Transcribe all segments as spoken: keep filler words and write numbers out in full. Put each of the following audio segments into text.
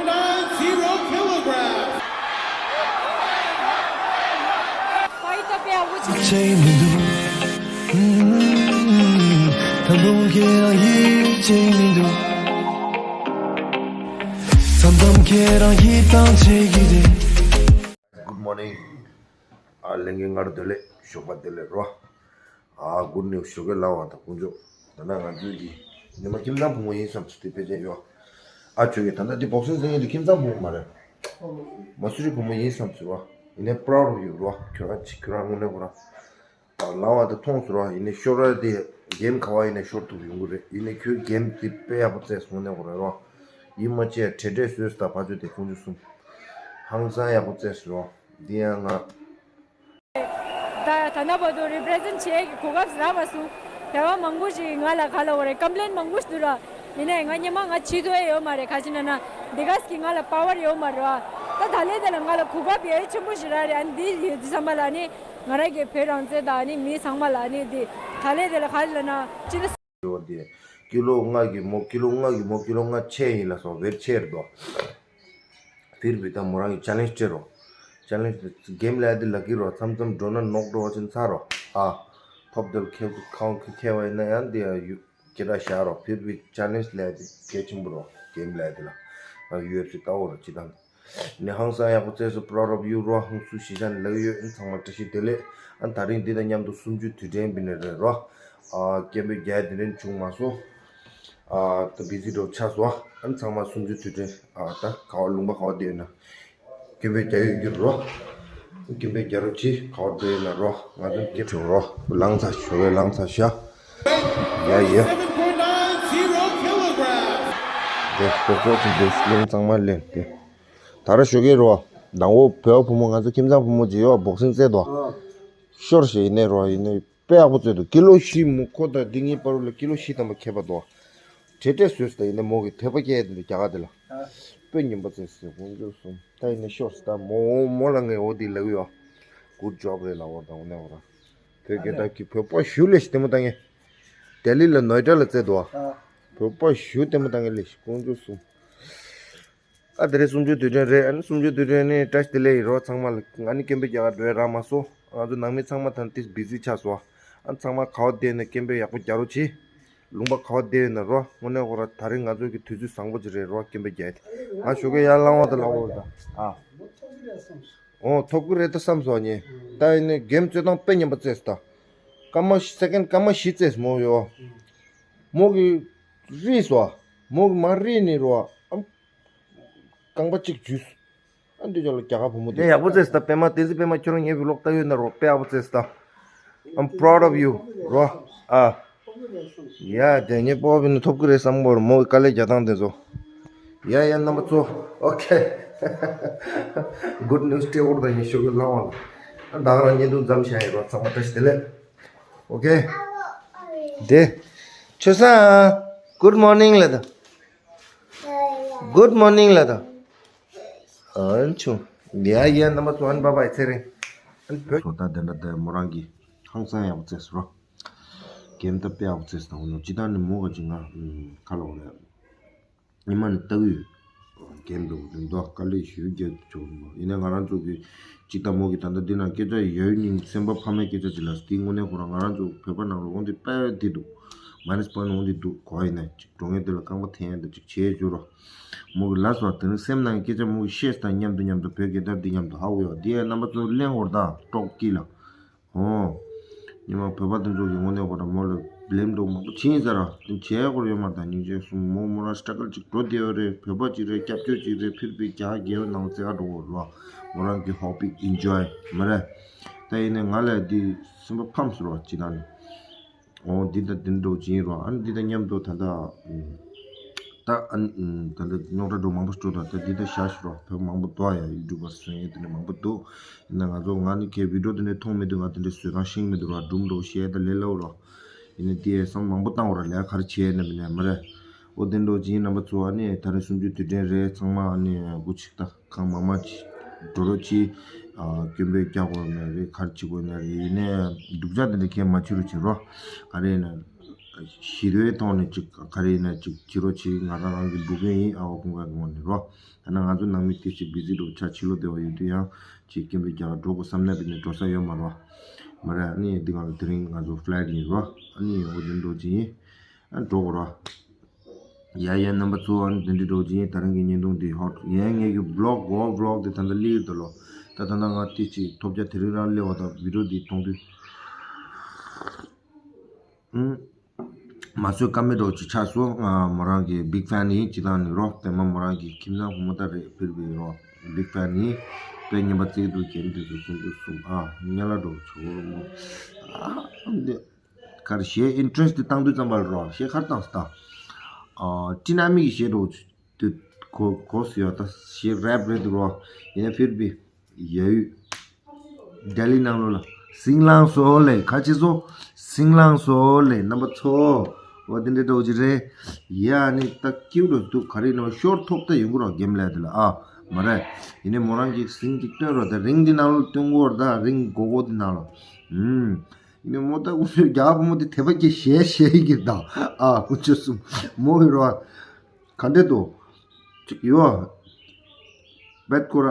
Nine zero kilograms. ཕའི་ཏོ་པེ་ཨ་བུ་ཆེ། Good morning. ཨ་ལྷན་རྒྱས་སྔར་བདེ་ལེགས། ཞོགས་པ་བདེ་ལེགས་རོ། ཨ་གུར་ནས་ཞོགས་ཀས་ལངས་པ་དང་དཀོན་མཆོག་ད་ལྟ་ང་ཚོའི་གི་ཉི་མ་ཁྱིམ་ཚང་བུ་མོ་ཡིན་བསམ་ཚུལ་དེ་ཕལ་ཆེར་ཡོད། ཨ་ཆོས་ཀྱི་ད་ལྟ་འདི་བོག་སིང་ཟེར་མཁན་འདི་ཁྱིམ་ཚང་བུ་མོ་མ་རེད། མ་སུ་རི་བུ་མོ་ཡིན་བསམ་ཚུལ་རོ། ཡིན་ནའི་པ་རོ་རོབ་ཡོད་རོ། ཁྱོད་རང་ཅིག་ཁྱོད་རང་དངོས་གནས་ཁོ་རང་། ལངས་པ་དང་མཐོང་ཟེར་བ་ཡིན་ནའི་ཤོར་ར་དེ་གེམ་ག་བ་ཡིན་ནའི་ཤོར་ཐུབ་ཡོང་གི་རེད། ཡིན་ནའི་ཁྱོད་གེམ་དེ་དཔེ་ཡག་པོ་རྩེས་སོང་ནས་གོ་རེད་རོ། ཡིན་མ་བྱས་གྲལ་གྲལ་བཟོས་སུ་ད་ཕ་ཆོས་དེ་ཁོང་ཆུ་གསུམ། ཧང་སང་ཡག་པོ་རྩེས་སོང་རོ། འདི་ཡང་ང་། ད་ད་ལྟ་བར་དུ་རི་པི་རི་ཛེན་བྱེད་ཀྱི་གོ་སྐབས་རག་མ་སོང་། དེ་བ་མང་པོ་ཞིག་ང་ལ་ག་ལ་བ་རེད། ཀམ་པི་ལེན་མང་པོ་ཞིག་འདུག་ར། ཡིན་ནའི་ང་སྙེ་མ་ང་བྱེད་ཐུབ་ཡ་ཡོད་མ་རེད། ག་ཅི་ན་ན་འདི་ག་སི་གི་ང་ལ་པ་ཝར་ཡོད་མ་རེད་བ། ད་ད་ལས་དེ་ལ་ང་ལ་གོ་སྐབས་ཡ་ཆེན་པོ་ཞིག་རག་རེད། ཨ་ནི་འདི་ཡོད་འདི་བསམ་པ་ལ་ནི། ང་རང་གི་བོད་རང་བཙན་དང་ནི་མི་ཚང་མ་ལ་ནི་འདི་ད་ལས་དེ་ལ་ག་ལ་ན་ཅི་ལ། འདི་ཀི་ལོ་ལྔ་གི་མོ་ཀི་ལོ་ལྔ་གི་མོ་ཀི་ལོ་ལྔ་ཆེ་ཡིན་ལ་སོ་བེར་ཆེ་རེད་དོ། ཕིར་བི་ད་མོ་རང་གི་ཅ་ལེན་ཇི་སྤྲད་རོ། ཅ་ལེན་ཇི་གེམ་ལ་དེ་ལ་ཀི་རོ་མཚམས་མཚམས་འགྲོ་ན་ནོག་འགྲོ་བ་ཅན་ཚ་རོ། ཨ་ཐོབ་དེ་ལ་ཁེ་ཁང་ཁེ་ཁེ་བ་ཡིན་ན་ཡང་དེ་ཡ་ཡུ་ཁྱེད་ར་ཤ་རོ། ཕིར་བི་ཅ་ལེན་ཇི་ལ་དེ་གལ་ཆེན་པོ་རོ། གེམ་ལ་དེ་ལ་ང་ཡུ་ཨེཕ་སི་ལྟ་བོ་རོ་ཅི་དང་། ནས་ཧང་སང་ཡག་པོ་རྩེས་སོང་། པ་རོ་རོབ་ཡོད་རོ། ཧུང་སུ་ཞི་ཅན་ལགས་ཡོད། ཨ་ཚང་མ་བཀྲ་ཤིས་བདེ་ལེགས། ཨ་ད་རིང་འདི་དང་མཉམ་དུ་གསུམ་བཅུའི་དུས་དྲན་པི་ནས་རེད་རོ། ཨ་སྐད་འབོད་རྒྱག་དེ་རིང་བྱུང་མ་སོང་། ཨ་ད་བི་ཟི་འགྲོ་ཆགས་སོང་། ཨ་ཚང་མ་གསུམ་བཅུའི་དུས་དྲན། ཨ་ད་ག་བ་ལུང་པ་ག་བ་བསྡད་ཡོད་ན་སྐད་འབོད་རྒྱག་ཡོད་རྒྱུ་རོ། སྐད་འབོད་རྒྱག་རོགས་གྱིས། ག་བ་བསྡད་ཡོད་ན་རོ། ང་ཚོ་སྐད་འབོད་རོ། ལངས་ཚར་ཞོགས་པ་ལངས་ཚར་ཤག་ཡ་ཡ། Seven point nine zero kilograms. དེ་ཤོག་ཤོག་ཅིག་དེ་ལུང་ཚང་མ་ལེན་ཏེ། ད་ར་ཞོགས་ཀས་རོ། དང་པོ་བོད་བུ་མོ་ང་ཚོ་ཁྱིམ་ཚང་བུ་མོ་ཅིག་ཡོད་བོག་སིང་རྩེད་དོ། ཤོར་ཞེས་ཡིན་ནས་རོ། ཡིན་ནས་དཔེ་ཡག་པོ་རྩེད་འདུག་ཀི་ལོ་བཞི་མོ་ཁོ་དང་འདི་གཉིས་བར་ལ་ཀི་ལོ་བཞི་ཐམ་པ་ཁྱད་པར་འདུག་གྲལ་གྲལ་བཟོས་སོང་། ད་ཡིན་ནས་མོ་གི་དད་པ་སྐྱེས་དེ་འདུག་རྒྱ་གར་དེ་ལ། དཔེ་ཉིན་པ་རྩེད་སོང་། དཀོན་མཆོག་གསུམ། ད་ཡིན་ནས་ཤོར་སོང་། ད་མོ་མོ་ལ་ངས་འོ་དེ་ལབ་ཡོད། Good job རེད་ལབ་འོ། ད་འོ་ནས་འོ་ར། བོད་སྐད་ད་ཀི་བོད་པ་ཞུ་ལས་ཤི་ལྟད་མོ་ལྟ་ངེ། ལྡི་ལི་ལ་ནོའི་ཌ་ལ་རྩེད་དོ། བོད་པ་ཞུ་ལྟད་མོ་ལྟ་ངེ་ལས་ཤི། དཀོན་མཆོག་གསུམ། ཨ་དེ་རིང་གསུམ་བཅུའི་དུས་དྲན་རེད། ཨ་ནི་གསུམ་བཅུའི་དུས་དྲན་ནི་བཀྲ་ཤིས་བདེ་ལེགས་ཡིན་རོགས་ཚང་མ་ལ། ང་ནི་སྐད་འབོད་རྒྱག་ག་འགྲོ་ཡ་རག་མ་སོང་། ང་ཚོ་ནང་མི་ཚང་མ་ད་ནི་ཏིས་བི་ཟི་ཆགས་སོང་། ཨ་ཚང་མ་ག་བ་བསྡད་ནས་སྐད་འབོད་ཡག་པོ་རྒྱག་རོགས་གྱིས། ལུང་པ་ག་བ་བསྡད་ཡོད་ན་རོ། དངོས་གནས་ཁོ་ར་ད་རིང་ང་ཚོ་གི་དུས་ཚོད་བཟང་པོ་ཅིག་རེད་རོ། སྐད་འབོད་རྒྱག་ཡ་དེ། ང་ཞོགས་ཀས་ཡར་ལངས་བ་དང་ལབ་འོ་ད། ཨ་འོ་ཐོབ་གི་རེད་ད་བསམ་སོང་ཉེ། ད་ཡིན་ནས་གེམ་རྩེད་སྟངས་དཔེ་ཉམས་པ་རྩེས་སོང་ད། སྐར་མ་སེ་ཀེན་སྐར་མ་བཞི་རྩེས་སོང་མོ་ཡོ། མོ་གི་རིས་སོ། མོ་གི་མ་རིས་ནི་རོ། ཨམ། རྐང་པ་གཅིག་འཇུས། ཨ་འདི་ཅོག་ལ་རྒྱ་གར་བུ་མོ་དེ། ཡ་ཡག་པོ་རྩེས་སོང་ད་པད་མ། བསྟན་འཛིན་པད་མ། ཁྱོད་རང་ངའི་བི་ལོག་ལྟ་ཡོད་ན་རོ། དཔེ་ཡག་པོ་རྩེས་སོང་ད། I'm proud of you རོ། ཨ། ཡ་དེ་ངས་སྤོབས་པ་ནི་ཐོབ་གི་རེད་བསམ་གོ་ར། མོ་གི་དཀའ་ལས་རྒྱག་སྟངས་དེ་ཚོ། ཡ་ཡ་རྣམ་པ་ཚོ། ཨོ་ཁེ། Good news སྤྲད་འོར་ད་ངས་ཞོགས་ཀས་ལངས་བ་ལ། ཨ་ད་ག་རང་བརྙན་ཐུང་མཚམས་བཞག་ཡིན་རོ། ཚང་མ་བཀྲ་ཤིས་བདེ་ལེགས། ཨོ་ཁེ། དེ། ཆོས་སང་། Good morning ལ་ད། Good morning ལ་ད། ཨན་ཆུ། ཡ་ཡ་རྣམ་པ་ཚོ་ཨན་བྷའི་བྷའི་ཚེ་རིང་། ཨན་བོད། ཚོ་ད་དེ་འདྲ་དེ་མོ་རང་གི་ཧང་སང་ཡག་པོ་རྩེས་སོང་རོ། གེམ་ད་དཔེ་ཡག་པོ་རྩེས་སོང་། འོ་ནོ་སྤྱི་བཏང་ནི་མོ་ག་ཅིག་ང་ཁ་ལོ་རེད། ཉི་མ་ནི་ལྟ་གི་ཡོད། གེམ་འགྲོ་གི་འདུག་དཀའ་ལས་ཞུ་རྒྱུ་ཆོག་གི་འདུག་ཡིན་ན་ང་རང་ཚོ་གི་ཅིག་ད་མོ་གི་ད་ལྟ་འདི་ན་སྐད་ཆ་ཡོད་ཉིན་སེམས་པ་ཕམ་མའི་སྐད་ཆ་ཅིག་ལ་སྟེ། དངོས་གནས་ཁོ་རང་ང་རང་ཚོ་བོད་པ་ནང་ལ་འོང་དེ་དཔེ་དེ་འདུག་མ་ནི་སྤ་ནི་འོང་དེ་འདུག་གོ་ཡིན་ན་ཅིག་འགྲོ་ངེས་དེ་ལ་རྐང་པ་འཐེན་ཡ་འདི་ཅིག་བྱས་བྱུ་རོ། མོ་གི་ལ་སོ་དེ་རིང་སེམས་ནང་གི་སྐད་ཆ་མོ་གི་བཤད་དང་མཉམ་དུ་མཉམ་དུ་བོད་སྐད་དར་འདི་མཉམ་དུ་ཧ་གོ་ཡོད། འདི་ཡ་རྣམ་པ་ཚོ་གླེང་འོར་ད་ཀྲོག་ཀི་ལ། ཨོ། ཉི་མ་བོད་པ་དེ་ཚོ་གི་ངོ་ནས་ཁོ་རང་མོ་ལ་བླེམ་འགྲོ་མང་པོ་ཕྱིན་ཟེར་ར། དེ་བྱས་ཁོར་ཡོད་མ་རེད། ད་སྙིང་རྗེ་གསུམ་མོ་མོ་རང་སི་ཊྲག་གལ་ཅིག་འགྲོ་བསྡད་ཡོད་རེད། བོད་པ་ཅིག་རེད། སྐྱབས་བཅོལ་ཅིག་རེད། ཕིར་བི་རྒྱ་གར་རྒྱལ་བ་ནང་བཙལ་ག་འགྲོ་གོ་ར། མོ་རང་གི་ཧོ་བི་ཨིན་ཇོའི་མ་རེད། ད་ཡིན་ནའི་ང་ལ་འདི་སེམས་པ་ཕམ་སོང་ར་ཅི་ད་ནི། ཨོ་འདི་ད་འདི་འགྲོ་ཅི་ཡིན་ར། ཨ་ནི་འདི་ད་མཉམ་དུ་ད་ད། ད་ཨ་ནི་ད་ལྟ་རྙོག་དྲ་འགྲོ་མང་པོ་སྤྲོ་ད། ད་འདི་ད་བཞག་ཞུ་རོགས། བོད་མང་པོ་འདུག་ཡ། ཡུ་ཊུབ་པར་བཟོ་མཁན་དེ་འདྲ་མང་པོ་འདུག་ཡིན་ན་ང་ཚོ་ང་ནི་ཁྱེད་བི་ཌིའོ་དེ་འདྲ་མཐོང་མི་འདུག་ང་དེ་འདྲ་བཟོ་སྟངས་ཤེས་མི་འདུག་ར། སྒྲུང་འགྲོ་བཤད་ད་ལས་སླ་བོ་ར། ཡིན་ན་དེ་བསམ་མང་པོ་བཏང་བ་ར། ལས་ག་རེ་བྱས་ན་མི་ནས་མ་རེད། ཨོ་དེ་འགྲོ་ཅི་ཡིན་རྣམ་པ་ཚོ། ཨ་ནི་ད་རེས་གསུམ་བཅུའི་དུས་དྲན་རེད། ཚང་མ་ཨ་ནི་སྒོ་ཕྱེ་ད། གང་མང་མང་ཅིག་འགྲོ་རོགས་གྱིས། ཨ་སྐད་འབོད་རྒྱག་དགོས་ན་རེད། ག་རེ་བྱེད་དགོས་ན་རེད། ཡིན་ནའི་སྡུག་ཅག་དེ་འདྲ་གས་མ་བྱེད་རོགས་བྱེད་རོགས། ག་རེ་ཡིན་ན་ ཞི་བའི་ཐོག་ནས་ཅིག་ག་རེ་ཡིན་ན་ཅིག་བྱེད་རོགས་བྱེད། ང་རང་རང་གི་འབུལ་མཁན་ཡིན། ཨ་བ་ཀུན་དགའ་གི་ངོས་ནས་རོ། ད་ནང་ང་ཚོ་ནང་མི་དེ་ཅིག་བི་ཟི་འགྲོ་ཆ་ཕྱི་ལོགས་བསྡད་པ་ཡོད་དུས་ཡང་ཅིག་སྐད་འབོད་རྒྱག་ག་འགྲོ་དགོས་བསམ་ན་དེ་ནས་འགྲོ་ས་ཡོད་མ་རོ། མ་རེད། ཨ་ནི་འདི་གང་ལ་དེ་རིང་ང་ཚོ་ཕ་ལའི་ཊི་ཡིན་རོ། ཨ་ནི་འོ་དེ་འགྲོ་ཅིག་ཡིན། ཨ་འགྲོ་དགོས་རོ། ཡ་ཡ་རྣམ་པ་ཚོ། ཨ་ནི་དེ་འདྲའི་འགྲོ་ཅིག་ཡིན། ད་རིང་གི་བརྙན་ཐུང་འདི་ཧོ་ཡན་ངེད་ཀྱི་བི་ལོག་གོ་བི་ལོག་དེ་ད་ལྟ་སླེབས་ཡོད་ད་ལོ། ད་ད་ལྟ་ང་དེ་ཅིག་ཐོབ་རྒྱ་དེ་རིང་རང་སླེབས་པ་དང་བི་ཌིའོ་འདི་གཏོང་དུས། ཨུམ། མ་བཟོད་ཀ་མེད་འགྲོ་ཅིག་ཆགས་སོང་། ང་མོ་རང་གི་བིག་ཕན་ཡིན། སྤྱིར་བཏང་ནི་རོ། པད་མ་མོ་རང་གི་ཁྱིམ་ཚང་བུ་མོ་ད་རེད། ཕིར་བི་རོ་བིག་ཕན་ཡིན། དཔེ་བརྙན་པ་བརྩེགས་འདུག་གན་དུས་སུ་སུམ་ཅུ་སོ་གསུམ། ཨ་ཉ་ལ་འགྲོ་ཆོག་རོ་མོ། ཨ་འདི་གར་གཞས་ཨིན་ཊི་རེ་སི་ཊི་བཏང་དུས་ཙམ་པ་ལ་རོ། གཞས་གར་བཏང་སྟ། ཨ་ཊི་ན་མི་གི་གཞས་འགྲོ་དུས་གོ་གོ་སི་ཡོད་ད། གཞས་རེབ་རེད་འདུག་རོ། ཡིན་ན་ཕིར་བི་ཡ་ཡུ། ལྡི་ལི་ནང་ལོགས་ལ་སིང་ལང་སོ་ལེ། ཁ་ཆེ་ཚོ། སིང་ལང་སོ་ལེ། རྣམ་པ་ཚོ། འོ་དེ་འདྲ་འདྲ་བོ་ཅིག་རེད། ཡ་ནི་ད་ཀིའུ་རུ་འདུག་ག་རེ་ཡིན་ན་ཤོར་ཐོབ་ད་ཡོང་གི་རོ། གེམ་ལས་དེ་ལ་ཨ་མ་རེད། ཡིན་ནའི་མོ་རང་གིས་སིང་ཅིག་སྟོན་རོ། ད་རིང་འདི་ནང་ལོགས་སྟོན་གོ་ར། ད་རིང་གོ་གོ་འདི་ནང་ལོགས། ཨུམ། ཡིན་ནའི་མོ་ད་ཀུ་ཤོ་རྒྱ་བུ་མོ་དེ་དད་པ་སྐྱེ་ཞེ་ཞེ་ཡི་གི་ད། ཨ་ཀུ་ཤོ་གསུམ་མོ་གི་རོ། ག་འདྲ་འདུག་ཅིག་ཡོད། བེད་ཁོ་ར།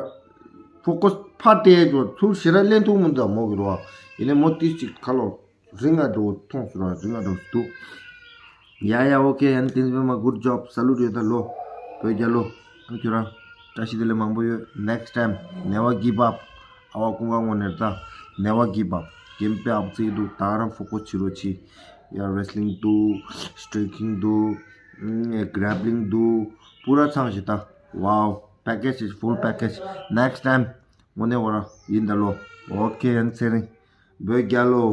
ཕོ་ཀོ་སི་ཕ་ཏེ་ཇོ་ཚུར་ཞེ་ར་ལེན་ཐུག་མི་འདུག་མོ་གི་རོ། ཡིན་ནའི་མོ་ཏིས་ཅིག་ཁ་ལོ། རིང་ང་འགྲོ་མཐོང་སོང་ར། རིང་ང་འགྲོ་འདུག་ཡ་ཡ་ཨོ་ཁེ། ཡང་ཏིན་བེ་མ་གུཌ་ཇོབ། ས་ལུ་ཡོད་ད་ལོ། བོད་རྒྱལ་ལོ། ཨང་ཁྱོད་རང་། བཀྲ་ཤིས་བདེ་ལེགས་མང་པོ་ཡོད། ནེགསི་ཊའིམ་ནེ་བར་གིབ་ཨབ། ཨ་བ་ཀུན་དགའ་ངོས་ནས་ད་ནེ་བར་གིབ་ཨབ། གེམ་དཔེ་ཨབ་ཚིག་འདུག་ད་རང་ཕོ་ཀོ་སི་བྱེད་རོགས་བྱེད། ཡ་རེ་སི་ལིང་འདུག་སི་ཊི་རེ་ཀིང་འདུག་ཨ་གྷ་རེབ་ལིང་འདུག་པུ་ར་ཚང་ཞིག་ད། ཝའོ། པེ་ཀེ་ཇི་ཕུལ་པེ་ཀེ་ཇི། ནེགསི་ཊའིམ་དངོས་གནས་འོ་ར་ཡིན་ད་ལོ། ཨོ་ཁེ། ཡང་ཚེ་རིང་། བོད་རྒྱལ་ལོ།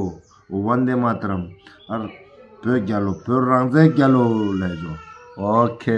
ཝན་དེ་མ་ཏ་རམ། ཨར། བོད་རྒྱལ་ལོ། བོད་རང་བཙན་རྒྱལ་ལོ་ལས་ཇོ། ཨོ་ཁེ།